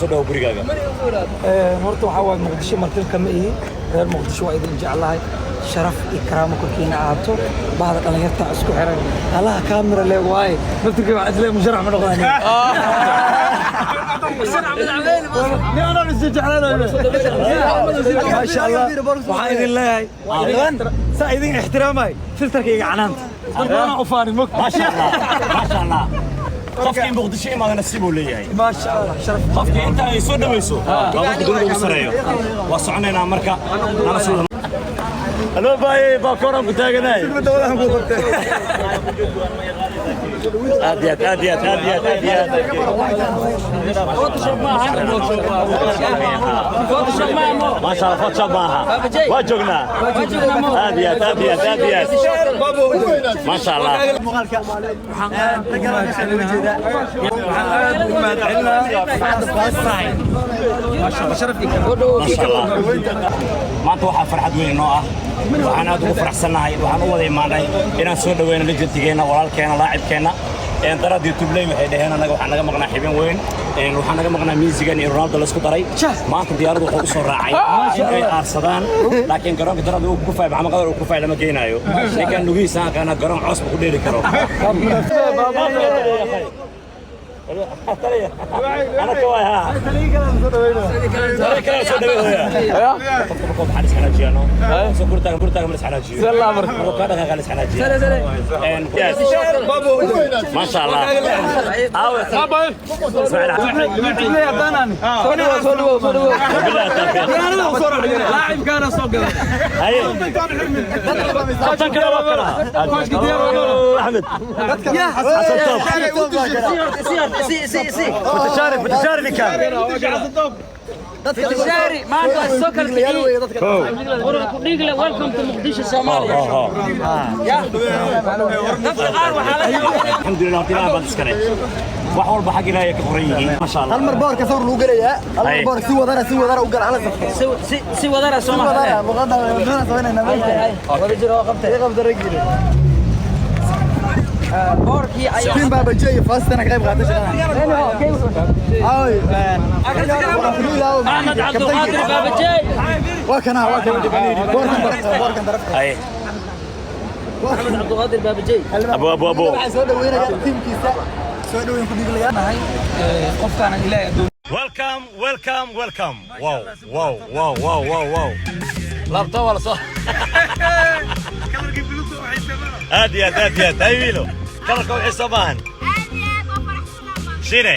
Kusoo dhawo gurigaaga. Horta waxaa waaye, Muqdisho martilka ma ihi. Reer Muqdisho waa idin jeclahay, sharaf iyo karaamo korkiina ahaato. Bahda dhalinyarta isku xiran, allaha kaamira le waaye. Naftirkay waxaa isleeyahay musharax ma noqdaan. Maasha Allah, waxaan idin leeyahay saa idin ixtiraamay filterkayga canaanta dad badanaa u faanin mog. Maasha Allah, maasha Allah. Qofkii Muqdisho imaada nasiib uu leeyahay. Maasha Allah, sharaf. Qofkii inta ay soo dhawayso waa qofka dunida ugu sareeyo. Waa soconaynaa marka nala soo. Halo baaye, baa koran ku taaganahay. Aad iyo aad, aad iyo aad, aad iyo aad, aad iyo aad. Maasha Allah, Photoshop maaha. Waa joognaa. Aad iyo aad, aad iyo aad, aad iyo aad. Maasha Allah. Waxaan aad ugu mahadcelinaa. Maasha Allah, sharaf iyo karaamo. Maasha Allah. Maanta waxaa farxad weyn inoo ah. Waxaan aad ugu faraxsannahay. Waxaan u wada imaanay inaan soo dhaweyno legendigeenna, walaalkeena, laacibkeenna. Darad YouTube-ley waxay dhaheen annaga waxaa naga maqnaa xibin weyn. Waxaa naga maqnaa Messigan iyo Ronaldo la isku daray. Maanta diyaaraddu wuxuu u soo raacay in ay aarsadaan, laakiin garoonka darada uu ku faay, Maxamed Qadar uu ku faay lama geenaayo. Ninkan lugihiisa aan aqaanaa, garoon coos ma ku dheeli karo. Ana ka waay haa. Taliya kale soo dhaweynaya. Qofka markuu baxaa is xanaajiyaano. Soo gurtaaga gurtaaga ma is xanaajiyo. Markuu kaa dhaqaaqa la is xanaajiyo. Yes. Maasha Allah. Aawe. Ismaaciil. Wabillahi tawfiiq. Laacibkaana soo galay. Haye. Kabtan kale waa kana. Axmed. Xasan Top. متشارك متشارك كان. Tishari, maanta waa soo kala kiciyey. Qurux ku dhiigle, welcome to Muqdisho, Soomaaliya. Dadka qaar waxaa la yaabaa. Alxamdulilah, horta Ilaah baad iskale. Wax walba xag Ilaahay ka qoran yihiin. Maasha Allah. Hal mar boorka sawir lagu gelayaa, hal mar Ay. Boorka si wadara, si wadara u gal hala safto. Si wadara Si Soomaaliya. wadara muqadam maxaan sameynaa meesha? Wada jiro oo qabtay. Ii qabta ragile. Boorkii ayaa Team Baba J fastana ka qayb qaatay shaqada. Ay. Axmed Cabdulqaadir Baabajey. Waa kana, waa kana boorkan darafka, boorkan darafka. Haye. Axmed Cabdulqaadir Baabajey. Abu abu abu. Waxaan soo dhaweynaya tiimkiisa, soo dhaweyn ku dhiiglayaa. Qofkaana Ilaahay addoon. Welcome, welcome, welcome. Wow, wow, wow, wow, wow, wow. Laabto waa la soo. Aad iyo aad, aad iyo aad. Hay wiilo. Kalarka wixii soo baahan. Shine.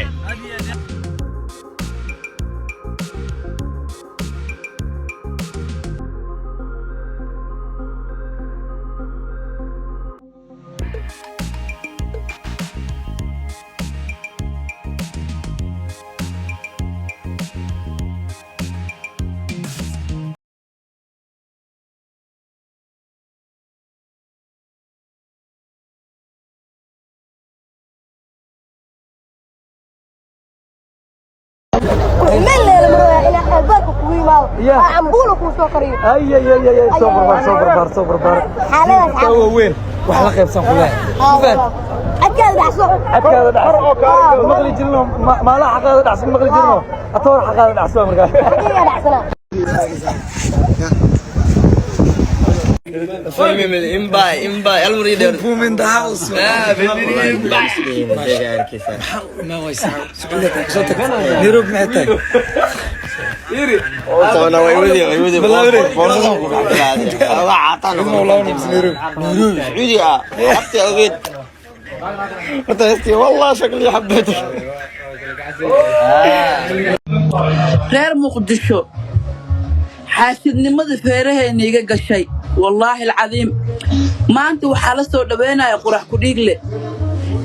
Meel leela marwaa ilaa albaabka kugu yimaado oo cambuula kuu soo kariyo. Ay ay ay ay ay, soo barbaar, soo barbaar, soo barbaar. Xaaladaas Ka waaweyn wax la qaybsan ku leeyahay. Cadkaada dhacso. Cadkaada dhacso maqli jirno, maalaha xaqaada dhacso maqli jirno, atoor xaqaada dhacso markaa. Xaqiiga dhacsanaa. Boom in the house. Ma waysaa Sacuudiga kasoo tagtay, Nairobi maxay tahay? Nairobi. Reer Muqdisho, xaasidnimada feeraheena iga gashay, wallaahi alcadiim. Maanta waxaa la soo dhaweynaya qurax ku dhiigle,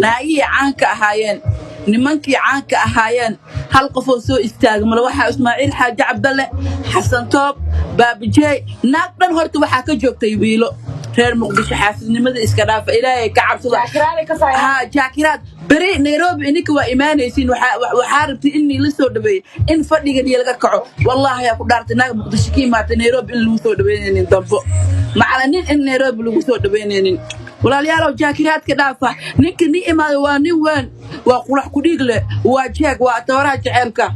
naagihii caanka ahaayeen, nimankii caanka ahaayeen. Hal qofoo soo istaaga male. Waxaa Ismaaciil Xaaji Cabdalle, Xasan Toob, Baabijey, naag dhan horta waxaa ka joogtay wiilo. Reer Muqdisho, xaasidnimada iska dhaafa, Ilaahay ka cabsada. Haa, jaakiraad beri Nairobi ininka waa imaanaysiin. Waxaa rabtay in la soo dhaweeyo, in fadhigan iyo laga kaco. Wallaahi yaa ku dhaartay, naag Muqdisho ka imaatay Nairobi in lagu soo dhaweynaynin dambo macala nin in Nairobi lagu soo dhaweynaynin. Walaalayaalow, jaakiraadka dhaafa. Ninka ni imaada waa nin weyn, waa qurax ku dhiig leh, waa jeeg, waa tooraha jaceylka.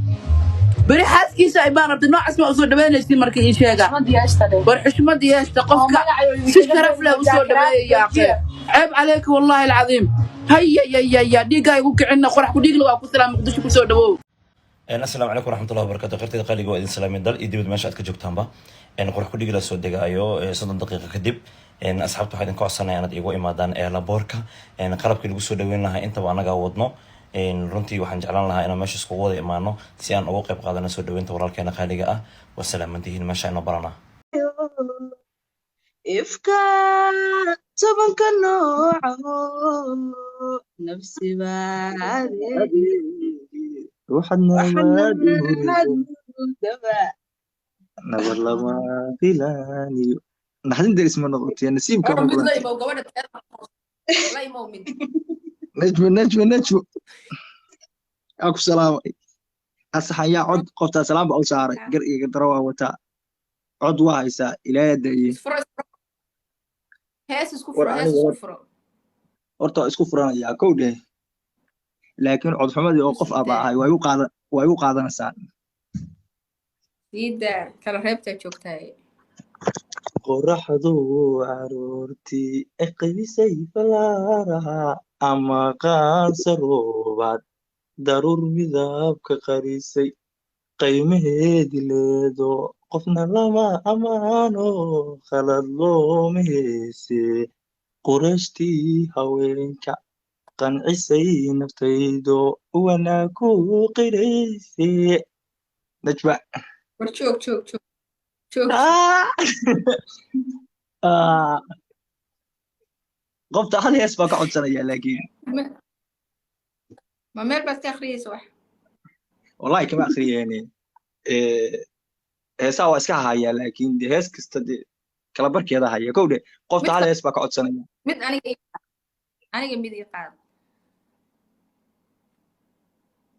Beri xaaskiisa ay baan rabtay noocaas ma usoo dhaweynaysin. Marka ii sheega, war xushmad yeeshta, qofka si sharaf leh usoo dhaweeya. Yaaqe, ceeb calayka, wallahi alcadiim. Haya ya ya ya, dhiiggaa igu kicina. Qorax ku dhiigla, waa ku salaam. Muqdisho kusoo dhawow. Asalaamu calaykum waraxmatullahi wabarakatu. Khayrteeda qaaliga, waa idin salaamay dal iyo dibad meesha aad ka joogtaanba. Qorax ku dhigi la soo degaayo 30 daqiiqo kadib. Asxaabta, waxaa idinka codsanaya inaad iigu imaadaan airportka. Qalabkii lagu soo dhaweyn lahaa intaba anagaa wadno. Runtii waxaan jeclaan lahaa inaan meesha iskugu wada imaano si aan uga qayb qaadano soo dhaweynta walaalkeena qaaliga ah. Waa salaamantihiin, meesha inoo baranaa. Ifka tobanka noocaho nafsibaade. Waxadnawaadaba nabar lama filaaniyo, naxdin deris ma noqotay nasiibka. Mid la imow gabadha teeda la imow mid. Najmo, Najmo, Najmo, aa ku salaamay. Asaxan yaa cod qoftaa salaam baa u saaray. Gar iyo gardaro waa wataa, cod waa haysaa, Ilaahay da'ye. Isfuro, isfuro, hees isku War furo, hees. Aniga Isku furo. Horta waa isku furanayaa kow dheh, laakiin cod xumadii oo qof aba ahay waa igu qaadan, waa igu qaadanaysaa. Siida kala reebtaa joogtahay. Qoraxdu aroortii eqdisay falaaraha ama qaansa roobaad, daruur midabka qarisay, qiimaheedi leedo, qofna lama amaano, khalad looma heese. Qurashtii haweenka qancisay naftaydo, wanaag ku qirayse, Najma. War joog, joog, joog, joog. Ah. Qofta hal hees baa ka codsanaya laakiin. Ma meel baad ka akhriyeysa wax? Wallahi kama akhriyeene. Heesaha waa iska hayaa, laakiin de hees kasta de kala barkeeda haya kow dhe. Qofta hal hees baa ka codsanaya. Mid aniga aniga mid ii qaad.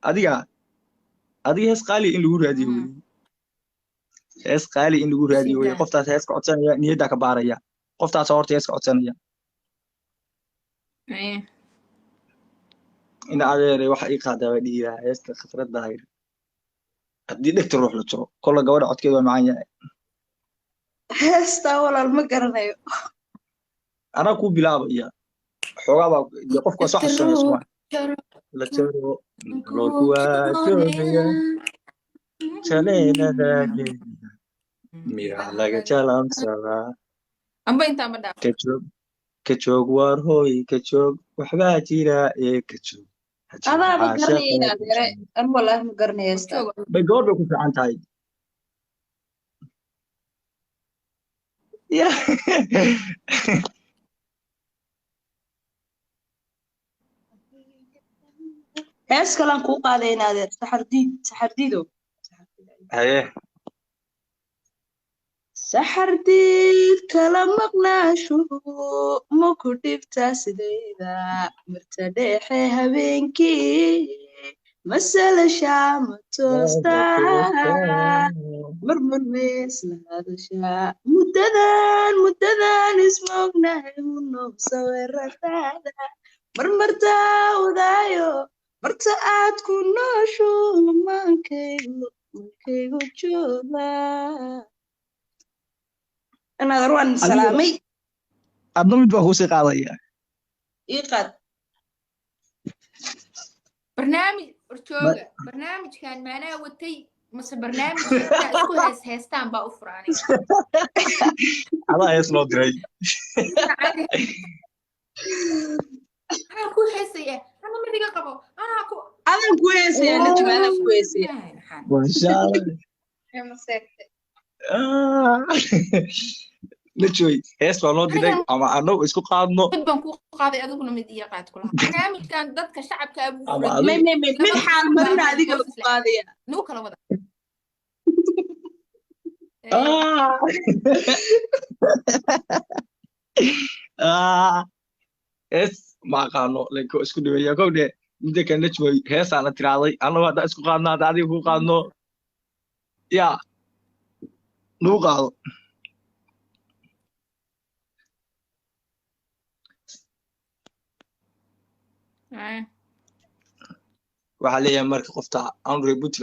Adiga hees qaali in lagu raadiyo wey, hees qaali in lagu raadiyo wey. Qoftaas hees ka codsanaya, niyaddaa ka baaraya. Qoftaas horta hees ka codsanaya. Ina adeere waxa ii qaadaa baa dhihi lahaa heesta Khibrad Daahir, haddii dhegta ruux la jiro kolla gabadha codkeeda waa macaan yahay. Heestaa walaal ma garanayo. Anaa kuu bilaabaya, xoogaa baa dee qofka waa soo xasuusanaya suma la jaro loo kuwaa joogaya jaleelada geeda miraha laga jalamsadaa. Amba intaa ma dhaaf. Ka joog, ka joog, waar hooy ka joog, waxbaa jira ee ka joog. Adaaba garanaya in adeere an wallaahi ma garanaya heestaa. Bay gabadh bay ku fiican tahay. Ya. Hees kalaan kuu qaaday in adeer, Saxardiid, Saxardiido. Haye. Saxardiid kala maqnaashuhu ma ku dhibtaa sidayda marta dhexe habeenkii masalashaa ma toostaa marmar meesla hadashaa muddadan muddadan ismoognahay unow sawiradaada marmartaa wadaayo marta aad ku nooshu maankaygu maankaygu joogaa inaadar waan salaamay. Adna mid baa kuusii qaadaya. Ii qaad. Barnaamij horjooga, barnaamijkan maanaa watay mase barnaamij intaa isku hees heestaan baa u fura aniga? Adaa hees loo diray. Anaa ku heesaya, ana mid iga qabo, anaa ku Adaan ku heesaya, Najma, adaan ku heesaya. Masha Allah. Najmay, hees baa loo diray ama anagu isku qaadno. Mid baan kuu qaaday, adiguna mid iyo qaad kulaha. Barnaamijkan dadka shacabka abuu Ama furay. May may may, mid xaal marina adiga lagu qaadaya. Nagu kala wada. Hees ma aqaano, laakiin waa isku dhibaya kow dhe. Midda kale, Najmay, heesaan la tiraaday annagu haddaan isku qaadno, hadda adiga kuu qaadno, yaa nagu qaado. Waxaa leeyahay marka qofta aan reer Puntland.